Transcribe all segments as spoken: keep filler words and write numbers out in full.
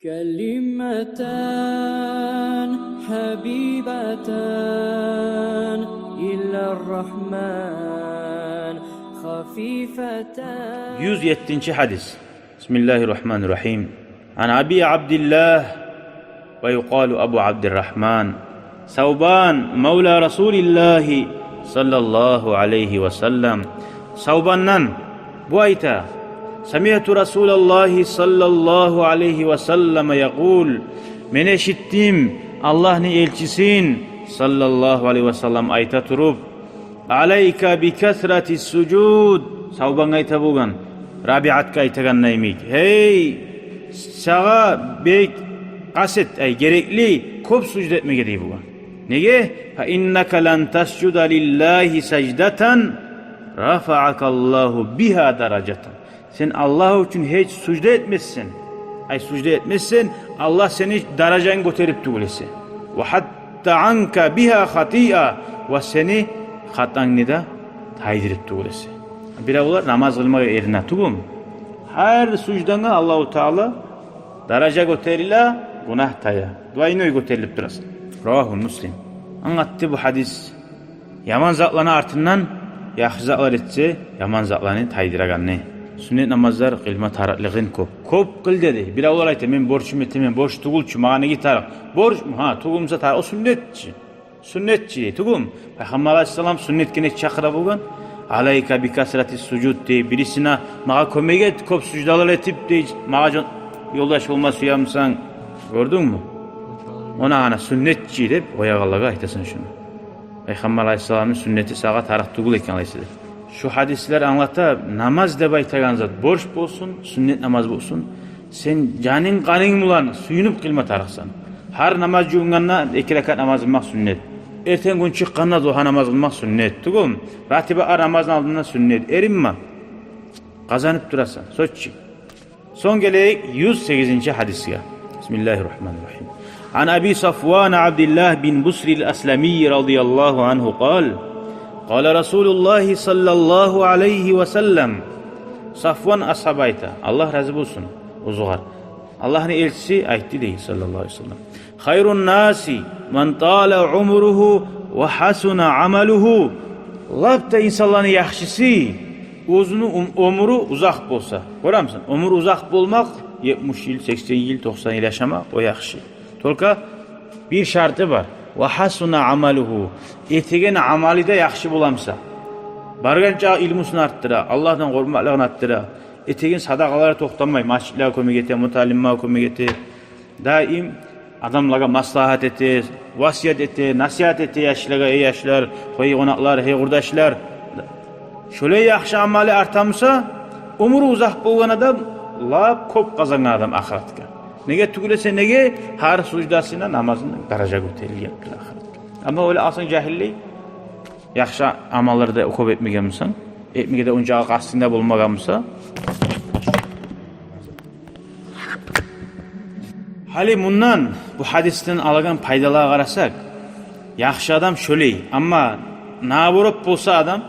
كلمتان حبيبتان إلى الرحمن خفيفتان. Юз еттинчи гьадис. بسم الله الرحمن الرحيم. عن أبي عبد الله ويقال أبو عبد الرحمن ثوبان مولى رسول الله صلى الله عليه وسلم. Савбандан бу айта: سمعت رسول الله صلى الله عليه وسلم يقول. Мен эшитдим Аллагьны элчисин саллаллагьу алайгьи васаллам айта туруп: عليك بكثرة السجود. Савбангъа айта болгъан, Рабиатгъа айтагъанда йимик: гьей, сагъа бек къаст эт, ай, герекли кёп сужда этмеге, дей болгъан. Неге? فإنك لن تسجد لله سجدة رفعك الله بها درجة. Сен Аллагь учун гьеч сужда этмессен. Ай, сужда этмессен, Аллагь сени даражангны гётерип тюгюл эсе. وحط عنك بها خطيئة, ва сени хатангны да тайдырып тюгюл эсе. Биревлер намаз къылмагъа эрине тюгюлмю? Гьар суждангъа Аллагьу Таала даража гётериле, гюнагь тая. Двойной гётерилип турасан. رواه مسلم. Англатды бу гьадис яман затланы артындан яхшы затлар этсе, яман затланы тайдырагъанны. Сюннет намазлар къылма тарыкълыгъын кёп. Кёп къыл деди. Биревлер айта: мен борчум этемен, борч тюгюл чю, магъа неге тарыкъ? Борчму? Гьа, тюгюл буса тарыкъ, о сюннет чи. Сюннет чи, дей, тюгюлмю? Пайхаммар алайгьиссалам сюннетге нече чакъыра болгъан? عليك بكثرة السجود, дей, бирисине: магъа кёмек эт, кёп суждалар этип, дей, магъа жон-, ёлдаш болма сюемисен? Гёрдюнгмю? Огъар гьана сюннет чи деп къоягъанлагъа айтасан шуну. Пайхаммар алайгьиссаламны сюннети сагъа тарыкъ тюгюл экен алайса деп. Шу гьадислер англата, намаз деп айтагъан зат, борч болсун, сюннет намаз болсун, сен жанынг-къанынг булан сююнюп къылма тарыкъсан. Гьар намаз жувунгъанда эки ракаат намаз къылмакъ сюннет. Эртен гюн чыкъгъанда дугьа намаз къылмакъ сюннет. Тюгюлмю? Ратиба ар намазны алдында сюннет. Эринме. Къазанып турасан. Сёз чи. Сонг гелейик юз сегизинчи гьадисге. بسم الله الرحمن الرحيم. عن أبي صفوان عبد الله بن بسر الأسلمي رضي الله عنه قال: قال رسول الله صلى الله عليه وسلم. Сафван асгьаб айта, Аллагь рази болсун оьзюгер. Аллагьны элчиси айтды дей, саллаллагьу алайгьи васаллам: خير الناس من طال عمره وحسن عمله. Лап да инсанланы яхшысы оьзюню оьм-, оьмюрю узакъ болса. Гёремисен, оьмюрю узакъ болмакъ, етмиш йыл, сексен йыл, токъсан йыл яшамакъ, о яхшы. Только бир шарты бар. وحسن عمله. Этеген амалы да яхшы боламса. Баргъан чакъы илмусун артдыра, Аллагьдан къоркъмакълыгъын артдыра. Этеген садакъалары токътамай, межитлеге кёмек эте, муталимлеге кёмек эте. Даим адамлагъа маслагьат эте, васият эте, насигьат эте яшлагъа: эй яшлар, гьей къонакълар, гьей къурдашлар. Шолай яхшы амалы артамуса, оьмюрю узакъ болгъан адам лап кёп къазангъан адам ахыратгъа. Неге тюгюл эсе, неге? Гьар суждасына, намазына даража гётерилген ахыратгъа. Амма олай алсанг жагьиллей, яхшы амаллар да кёп этмеген бусанг, этмеге де ончакъы къастынг да болмагъан буса. Гьали мундан, бу гьадисден алагъан пайдалагъа къарасакъ, яхшы адам шолай. Амма наоборот болса адам,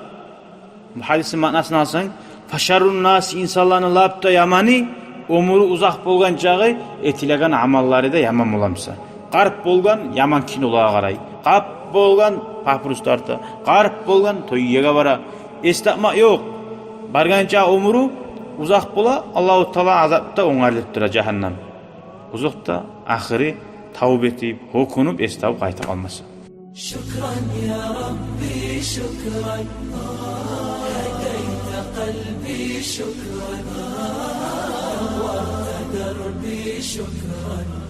бу гьадисни маънасын алсанг, فشر الناس, инсанланы лап да яманы, оьмюрю узакъ болгъан чакъы этилеген амаллары да яман боламса. Къарп болгъан яман кинолагъа къарай. Къарп болгъан папирос тарта. Къарп болгъан той йиеге бара. Эс тапмакъ ёкъ. Баргъанча оьмюрю узакъ бола, Аллагьу Таала азапда онгарылып тура жагьаннам. Узакъда ахыры тавба этип, гьёкюнюп, эс табып къайта къалмаса. شكرا يا ربي شكرا، هديت قلبي شكرا، نورت دربي شكرا.